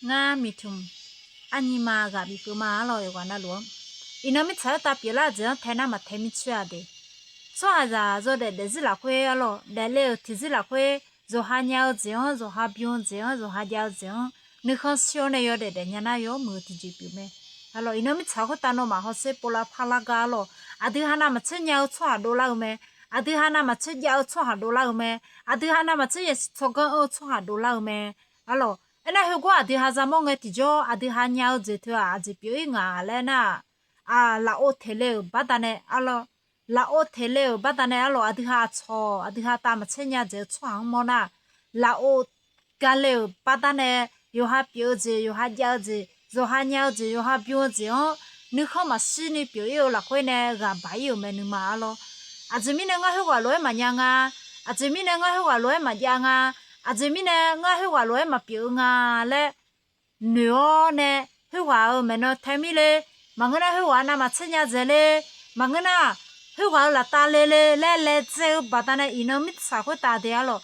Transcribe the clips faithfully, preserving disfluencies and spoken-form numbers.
Ngar miqtmq arnyima ghaq bifkeuv ma arlawq, yawqghaq navluf-anr. Iqnan mirtsaq khoertav pyeuflar-eu jeq-anr tae nar maqtae mircoer-a de. Tsawrhaqzaq yawdaef daefzir lafkhoer arlawq, daefle-euq tiqzir lafkhoer, yawqha nya-eu jeq-anr, yawqha bym-eu jeq-anr, yawqha jav-eu jeq-anr, nuikhanr shir-awr nae yawdaef daefnya nar yawmuiq-eu tiqjeq pyeuf mae. Arlawq, iqnan mirtsaq khoertav nawmaf hawsher povlav parlar gar arlawq, aqdui ha navmaqtser nya-eu tsawrhaq dovlar-eu mae. Aqdui ha navmaqtser jav-eu tsawrhaq dovlar-eu mae. Aqdui ha navmaqtser yasiq tsawrganr anr-eu tsawrhaq dovlar-eu mae. Arlawq, aernar heugar aqdui ha yamawr ngae tiqjawr aqdui ha nya-eu jeq teu-aq aqjeq pyeuf-ir ngaq laer nar-aq, lafov teq le-euq baqdanae arlawq, lafov teq le-euq baqdanae arlawq, aqdui ha aqcawq aqdui ha tavmaqtser nya dzaeq-eu tsawrhaq-anr mawr nar, lafov gale-euq baqdanae, yawqha pyeuf-eu jeq, yawqha jav-eu jeq, yawqha nya-eu jeq, yawqha bym-eu jeq-anr nuikhanr maqshir ni pyeuf-ir-eu lafkhoer nae ghaq baq-ir-euq mae nuima arlawq. Aqjeq mirnae ngar khoerghaq lof-aer maqnya nga. Aqjeq mirnae ngar khoerghaq lof-aer maqjav nga. Aqjeq mirnae ngar khoerghaq lof-aer maqpyeuf-eu nga laer noeq-awr nae, khoerghaq-euq maeqnan tae mir le, maqngeur nar khoerghaq navmaqtser nya dzaeq le, maqngeur nar khoerghaq-euq laftav le le laer laedzae-eu baqdanae iqnan mirtsaq khoertav de arlawq,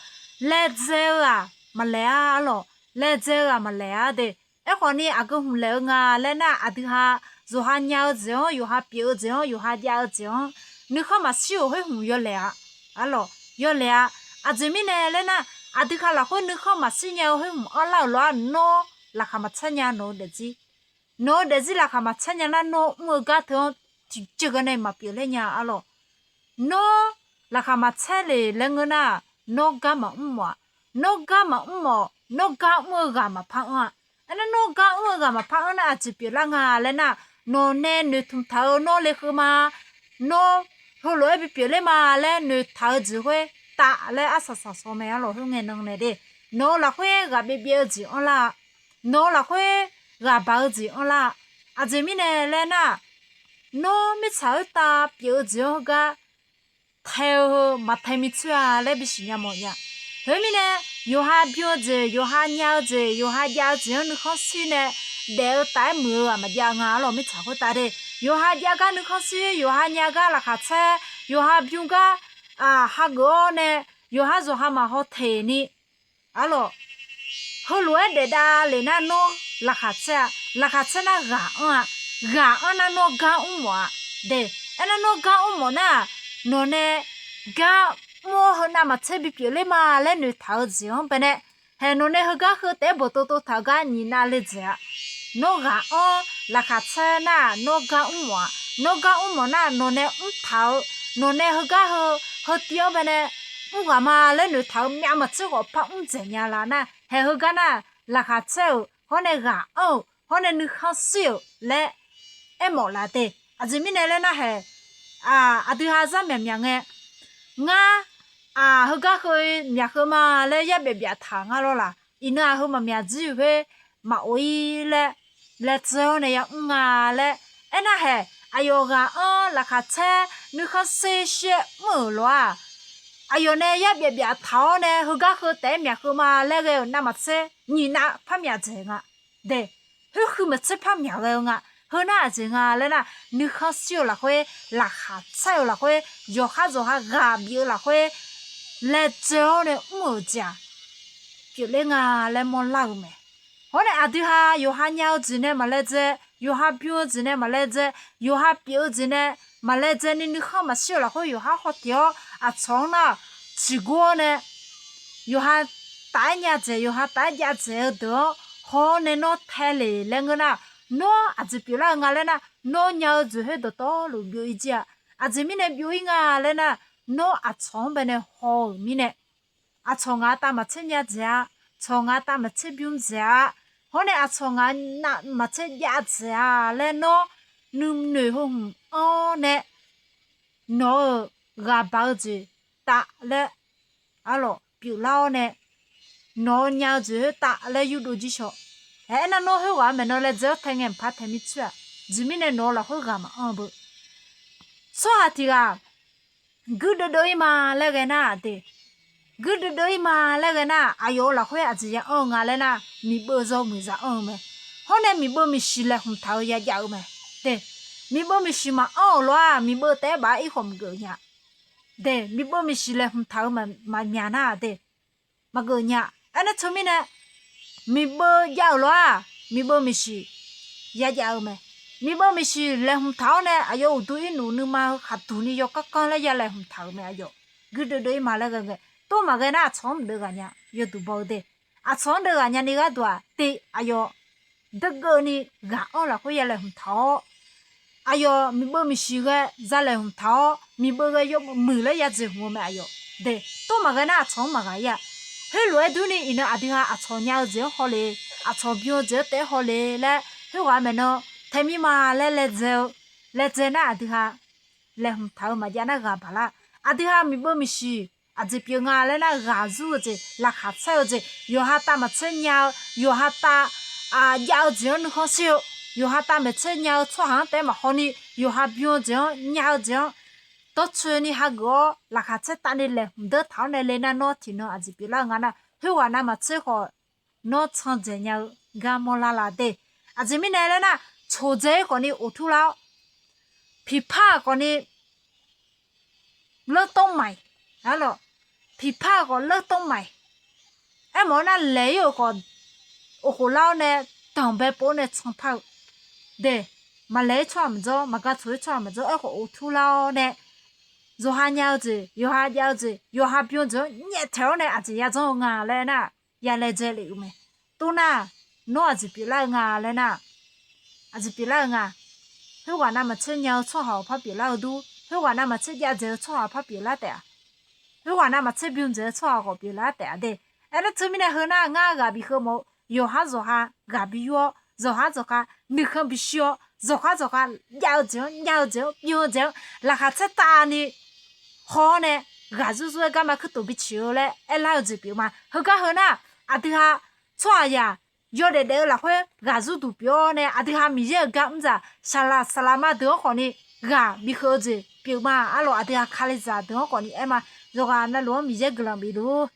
laedzae-eu-aq maqlaeq-a arlawq, laedzae-eu-aq maqlaeq-a de. Aerkhawf ni aqgeu hmq laeq-eu nga laer nar, aqdui ha yawqha nya-eu jeq-anr, yawqha pyeuf-eu jeq-anr, yawqha jav-eu jeq-anr nuikhanr maqshir-euq khoer hmq yawlaeq-a arlawq, yawlaeq-a. Aqjeq mirnae laer nar, aqdui ha lafkhoer nuikhanr maqshir nya-eu khoer hmq anrlar-euq lof-aer nawr laqkhaq maqtser nya nawq-eu daefzir. Nawq-eu daefzir laqkhaq maqtser nya nar nawr mr-eu gar teu-anr tiqjeq ghae nae maqpyeuf ler nya arlawq. Nawr laqkhaq maqtser le laer ngeur nar, nawr gar maqmr mawf-aq. Nawr gar maqmr mawf, nawr gar mr-eu ghaq maqpar anr-a. Aernar nawr gar mr-eu ghaq maqpar anr nar aqjeq pyeuflar nga laer nar, nawq nae noeqtmq taq-eu nawr lekeuv ma, nawr heulof-aer bipyeuf ler ma laer noeqtaq-eu jeq khoer taf laer arsaq saq shaw mae arlawq, khoerngae nan nae de. Nawq-eu lafkhoer ghaq byaev byaev-eu jeq anrlar-a. Nawq-eu lafkhoer ghaq baq-eu jeq anrlar-a. Aqjeq mirnae laer nar, nawr mirtsaq khoertav pyeuf-eu jeq-anr heugar tae-eu heu maqtae mircoer-a laer bisiq nya mawf nya. Khoermirnae, yawqha bym-eu jeq, yawqha nya-eu jeq, yawqha jav-eu jeq-anr nuikhanr shir nae daef-eu taf-aer muiq-eu ghaq maqjav nga arlawq, mirtsaq khoertav de. Yawqha jav gar nuikhanr shir, yawqha nya gar laqkhaq tser, yawqha bym gar hageuf-awr nae, yawqha zawqha maqhaw teq ni arlawq, heulof-aer daefdav lef nar nawr laqkhaq tser-a. Laqkhaq tser nar ghaq anr-a. Ghaq anr nar nawr gar mr mawf-a de. Aernar nawr gar mr mawf nar, nawq nae gar mr-awr heu navmaqtser bipyeuf ler ma laer noeqtaq-eu jeq-anr baenae, haeq nawq nae heugar heu taef-aer bawqtov tov taq-eu gar nyiq nav le dzaeq-a. Nawr ghaq anr laqkhaq tser nar nawr gar mr mawf-a. Nawr gar mr mawf nar nawq nae mrtaq-eu, nawq nae heugar heu, heu tiv-anr baenae mr ghaq ma laer noeqtaq-eu myavmaqtser ghawqpar mr dzaeq nya la nar, haeq heugar nar laqkhaq tser-euq hawr nae ghaq anr-euq hawr nae nuikhanr shir-euq laer aermawf laf de. Aqjeq mirnae laer nar haeq, aqdui ha zar myaqmyaq ngae, ngar heugar heu myaq heu ma laer yar byaef byaf taq ngar lawr laq. Iqnan-aq heu maqmyaq jir khoer maqof-ir laer laedzae-awr nae yamr nga laer. Aernar haeq aqyawf ghaq anr laqkhaq tser nuikhanr shir shir-aer mr-euq lof-aq, aqyawf nae yar byaef byaf taq-awr nae heugar heu taef-aer myaq heu ma laer ghae-euq navmaqtser nyiq nav par myaq dzaeq nga de. Khoer huiq maqtser par myaq ghae-eu nga. Heu nar aqjeq nga laer nar, nuikhanr shir-eu lafkhoer, laqkhaq tser-eu lafkhoer, yawqhar zawqha ghaq bif-eu lafkhoer, laedzae-awr nae mr-euq jeq-aq pyeufler nga laer mawrlar-eu mae. Hawr nae aqdui ha yawqha nya-eu jeq nae maqlaedzae, yawqha bym-eu jeq nae maqlaedzae, yawqha pyeuf-eu jeq nae maqlaedzae ni nuikhanr maqshir-euq lafkhoer yawqhar haw teq-awr aqcawq-anr nar, ciqgur-awr nae yawqha taf-aer nya dzaeq, yawqha taf-aer jav dzaeq-eu deuq-anr haw-awr nae nawr tae le laer ngeur nar, nawr aqjeq pyeuflar-eu nga laer nar, nawr nya-eu jeq khoer dawqtawvluf byov-ir jir-a. Aqjeq mirnae byov-ir nga laer nar, nawr aqcawq-anr baenae haw-euq mirnae, aqcawq ngaq-a tavmaqtser nya dzaeq-a, cawq ngaq-a tavmaqtser bym dzaeq-a, hawr nae aqcawq ngaq-a navmaqtser jav dzaeq-a laer nawr nuinoeq heu hmq anr nae nawq-euq ghaq baq-eu jeq taf laer arlawq pyeuflar-awr nae, nawq-eu nya-eu jeq khoertav laer yurdov jir shaw. Aernar nawr khoerghaq-anr maeqnan laedzae-awr tae ngae mqpar tae mircoer-aq, aqjeq mirnae nawq-eu lafkhoer ghaq maqanr-eu beu. Tsawrhaq tiq ghaq guirdeuv deuv-ir ma laer ghae nar-aq de, guirdeuv deuv-ir ma laer ghae nar, aqyawf-euq lafkhoer aqjeq ya anr-eu nga laer nar, miqbeuv zawmuiq za anr-eu mae. Hawr nae miqbeuv miqshiq laeqhmq taq-eu yajav-eu mae. De, miqbeuv miqshiq maqanr-euq lof-aq, miqbeuv taef-aer baf-aer irkhawf maqgeuf nya. De, miqbeuv miqshiq laeqhmq taq-eu maqmyaq nar-aq de, maqgeuf nya. Aernar teumirnae, miqbeuv jav-euq lof-aq, miqbeuv miqshiq yajav-eu mae. Miqbeuv miqshiq laeqhmq taq-awr nae aqyawf uqduq irnuf nuima-eu khaqduq ni yawkanr kanr laer ya laeqhmq taq-euq mae aqyawf. Guirdeuv deuv-ir ma laer ghae ngae, tov maqghae nar aqcawq-anr maqdeuv ghaq nya yawduq baw-eu de. Aqcawq-anr deuv ghaq nyani gharduq-aq te aqyawf deugeuvni ghaq-anr lafkhoer ya laeqhmq taq-awr, aqyawf miqbeuv miqshiq ghae za laeqhmq taq-awr, miqbeuv ghae yawmuiq laer ya dzaeqhmq-eu mae aqyawf de. Tov maqghae nar aqcawq-anr maqghaq-ir-a. Khoerlof-aer durni iqnan aqdui ha aqcawq nya-eu jeq-anr hawle, aqcawq bym-eu jeq-anr taef-aer hawle laer khoerghaq maeqnan tae mir ma laer laedzae-eu, laedzae nar aqdui ha laeqhmq taq-eu maqjav nar ghaq baq lar. Aqdui ha miqbeuv miqshiq aqjeq pyeuf nga laer nar, ghaq zur-eu jeq, laqkhaq caer-eu jeq, yawqha tav maqtser nya-eu, yawqha tav jav-eu jeq-anr nuikhanr shir-eu, yawqha tav maeqtser nya-eu tsawrhaq-anr taef-aer maqhaw ni, yawqha bym-eu jeq-anr, nya-eu jeq-anr dawrcoeni hageuf-awr laqkhaq caer tavni laeqhmq deur taq-awr nae le nar, nawr tiqnan aqjeq pyeuflar-eu nga nar, khoerghaq navmaqtser khawf nawr can dzaeq nya-eu gar mawrlar la de. Aqjeq mirnae laer nar, coqdzae-ir khawfni of tur lar-awr, piqpar khawfni leurtawr maiq, arlawq, piqpar khawf leurtawr maiq. Aermawf-eu nar, laeq-ir-euq khawf of khof lar-awr nae, danqbae pov-awr nae canpar-eu de. Maqlaeq-ir tsawrhaq maqdzawr, maqga tsoq-ir tsawrhaq maqdzawr, aerkhawf of tur lar-awr nae, yawqha nya-eu jeq, yawqha jav-eu jeq, yawqha bym-eu jeq-anr nyaef taeq-awr nae aqjeq ya dzanr-eu nga laer nar, ya laedzae lef-euq mae. Tov nar, nawr aqjeq pyeuflar-eu nga laer nar, aqjeq pyeuflar-eu nga. Khoerghaq navmaqtser nya-eu tsawrhaq-awq par pyeuflar-eu dur, khoerghaq navmaqtser jav dzaeq-eu tsawrhaq par pyeuflar taef-a. Khoerghaq navmaqtser bym dzaeq-eu tsawrhaq khawf pyeuflar taef-a de. Aernar teumirnae heu nar, ngar ghaq bif heu mawf-eu yawqhar zawqha ghaq bi yur-awr, zawqhar zawqha nuikhanr bi shir-awr, zawqhar zawqha jav-eu jeq-anr, nya-eu jeq-anr, bym-eu jeq-anr laqkhaq caer tavni haw-awr nae, ghaq zurzur-aer garma kuirtof bi ciq-eu laer aerlar-eu jeq pyeuf ma. Heugar heu nar, aqdui ha tsawrhaqzaq yawdaef daef-eu lafkhoer ghaq zurduq pyeuf-awr nae, aqdui ha Miqyaer-euq gar mr dzaq saqlaq saqlaq ma deuq-anr khawfni ghaq bif heu-eu jeq pyeuf ma. Arlawq, aqdui ha kalizaq deuq-anr khawfni aer ma. Yawqghaq navluf-anr Miqyaer guiqlanq bif luf-ur.